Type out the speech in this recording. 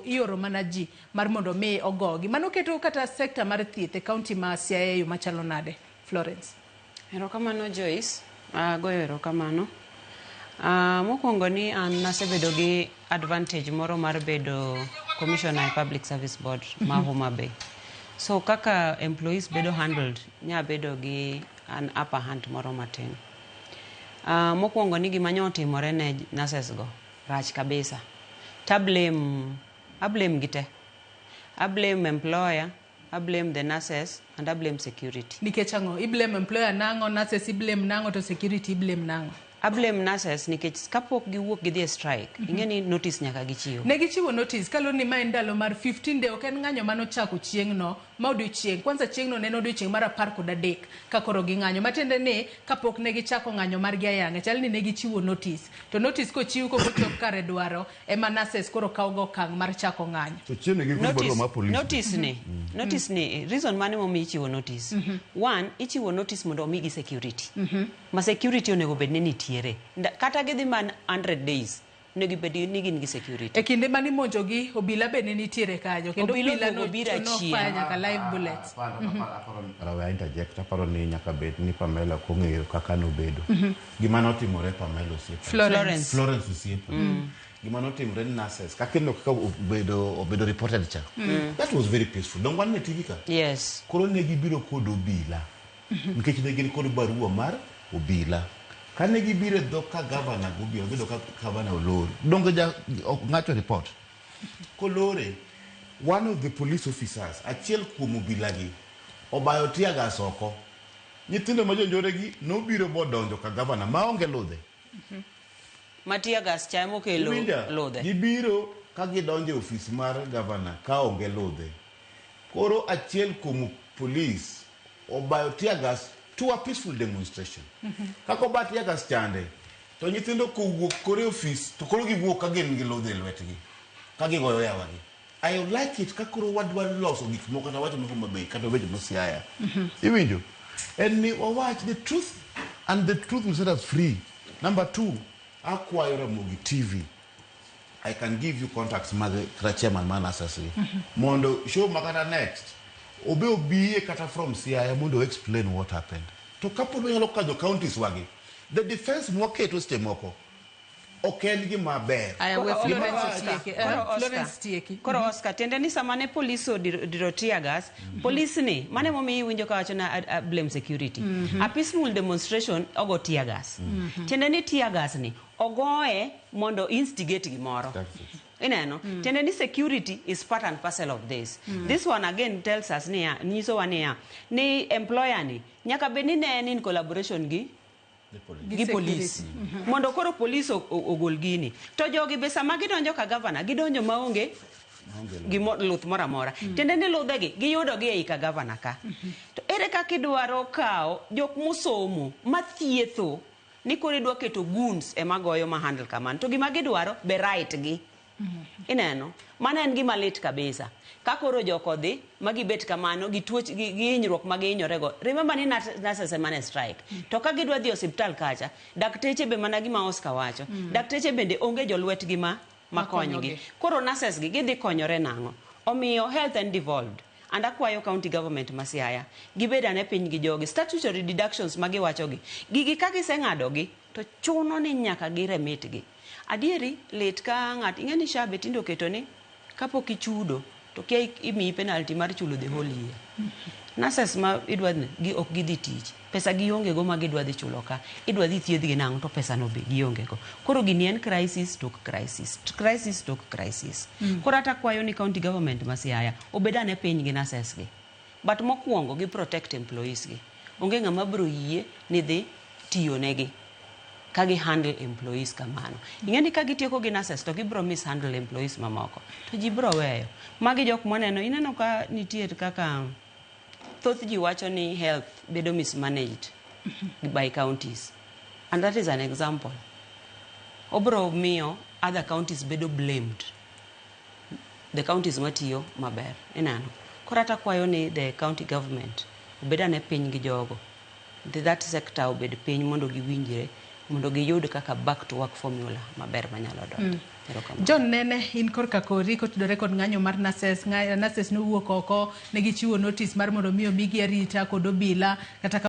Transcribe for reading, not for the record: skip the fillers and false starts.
Ioro mana ji mar mondo mi ogogi. Mano keto kata sekta mar thieth e kaunti ma Siaya e yo machalo nade, Florence? Erokamano, Joyce, agoyo erokamano. Mokwongo ni an nasebedo gi advantage moro mar bedo commissioner e Public Service Board ma Homa Bay. So kaka employees bedo handled, nya bedo gi an upper hand moro matin. Mokwongo ni gima nyo otimore ne nurses go rach kabisa. To a blame gi te. A blame employer, I blame the nurses, and I blame security. Nikech ang'o? I blame employer nang'o, nurses i blame nang'o, to security i blame nang'o? I blame nurses nikech kapok giwuok gidhi e strike, ing'e ni notice nyaka gichiw. Ne gichiwo notice kaluwore ni ma en ndalo mar 15 day, ok en ng'anyo manochako chieng'no ma odiochieng'. Kwanza chieng'no ne en odiochieng' mar 13 ka koro ging'anyo. Matiende ni kapok ne gichako ng'anyo margi ayanga, chal ni ne gichiwo notice. To notice kochiw kok ochop kare dwaro, ema nurses koro kawo go okang' mar chako ng'anyo. To chieng' ne gikoro barua mar police. Notice ni reason mane momiyo ichiwo notice? One, ichiwo notice mondo omigi security. Ma security onego bed ni nitiere. Kata gidhi man 100 days, onego bed ni gin gi security. E kinde mane imonjogi, obila be ne nitiere kanyo. Kendo Obila obila oduogo biro no achien. fire nyaka live bullets. Aparo interject, aparo ni nyaka bed ni Pamela ok ong'eyo kaka nobedo. Gima notimore, Pamela osiepa. Florence. Florence osiepa. Gima notimore ni nurses, kaka ineno kaka obedo reported cha. That was very peaceful. Donge wan e TV ka? Yes. Koro ne gibiro kod obila. Nikech ne gin kod barua mar obila. Kane gibiro e dho ka gavana gobiro, giyudo ka gavana olor. Donge ja ok ng'ato report. Kolore, one of the police officers, achiel kuom obila gi, obayo tear gas oko. Nyithindo ma jonjore gi nobiro bodonjo ka gavana maonge ludhe. Ma tear gas cha emokelo Iwinja? ludhe. Gibiro ka gidonjo e ofis mar gavana ka onge ludhe. Koro achiel kuom police obayo tear gas to a peaceful demonstration. Kaka oba tear gas chande, to nyithindo kowuok koro e ofis, to koro giwuok ka gin gi ludhe e lwetgi, ka gigoyo yawagi. I like it ka koro wadwa loso gik moko kata wacho moko maber kata weche ma Siaya. Iwinjo? En ni wawach the truth and the truth will set us free. Number two, akwayo Ramogi TV. I can give you contacts mag kata chairman mar nurses gi. Mondo show makata next, obe obiye kata from Siaya mondo explain what happened. To kapod wanyalo kadho counties wagi, the defense mwaketo seche moko ok en gima ber. Aya, we Koro Florence Oscar, otieki. koro Oscar. Florence tieki. Koro Oscar, tiende ni sama ne police odiro tear gas, police ni, mane momiyo iwinjo ka wacho na I blame security. A peaceful demonstration ogo tear gas. Tiende ni tear gas ni ogoye mondo instigate gimoro. That's it. Ineno? Tiende ni security is part and parcel of this. This one again tells us niya, nyisowa niya, ni employer ni nyaka bed ni ne en in collaboration gi The police. gi police mondo koro police ogol gini. To jogi be sama gidonjo ka gavana, gidonjo maonge gimo luth moro amora. Tiende ni ludhegi giyudo gi ei ka gavana ka. To ere kaka idwaro kawo jok mosomo mathietho ni koro idwa keto goons ema goyo ma handle kamano, to gima gidwaro be right gi? Ineno, mano en gima lit kabisa ka koro jok odhi ma gibet kamano gi tuoch gi hinyruok ma gihinyorego. Remember ni nurses ema ne strike, to ka gidwa dhi e osiptal kacha, dakteche be, mana gima Oscar wacho, dakteche bende onge jolwetgi ma makonygi. Makonyogi. Koro nurses gi gidhi konyore nang'o? Omiyo health en devolved and akwayo county government ma Siaya gibed ane piny gi jogi. Statutory deductions ma giwachogi gigi, ka giseng'adogi to chuno ni nyaka giremit gi. Adieri lit ka ng'at ing'e ni SHA be tinde oketo ni kapok ichudo to kia imiyi penalty mar chulo the whole year. Nurses ma idwa gi ok gidhi tich, pesa gionge go ma gidwa dhi chulo ka idwa dhi thiedhgi nang'o to pesa no be gionge go. Koro gini en crisis tok crisis, crisis tok crisis. Koro ata kwayo ni county government ma Siaya obed ane piny gi nurses gi, but mokwongo gi protect employees gi. Onge ng'ama biro yie ni dhi tiyo negi ka gi handle employees kamano. Ing'e ni ka gitieko gi nurses to gibiro mishandle employees mamoko to ji biro weyo. Magi jok mwaneno, ineno ka nitie kaka thoth ji wacho ni health bedo mismanaged by counties, and that is an example. Obiro miyo other counties bedo blamed, the counties matiyo maber. Ineno, koro ata kwayo ni the county government obed ane piny gi jogo, that sector obed piny mondo giwinjre, mondo giyud kaka back to work formula maber manyalo donjo. Erokamano. John Nene, in korka kori kotudore kod ng'anyo mar nurses, nurses nowuok oko, ne gichiwo notice mar mondo mi omigi arita kod obila kata.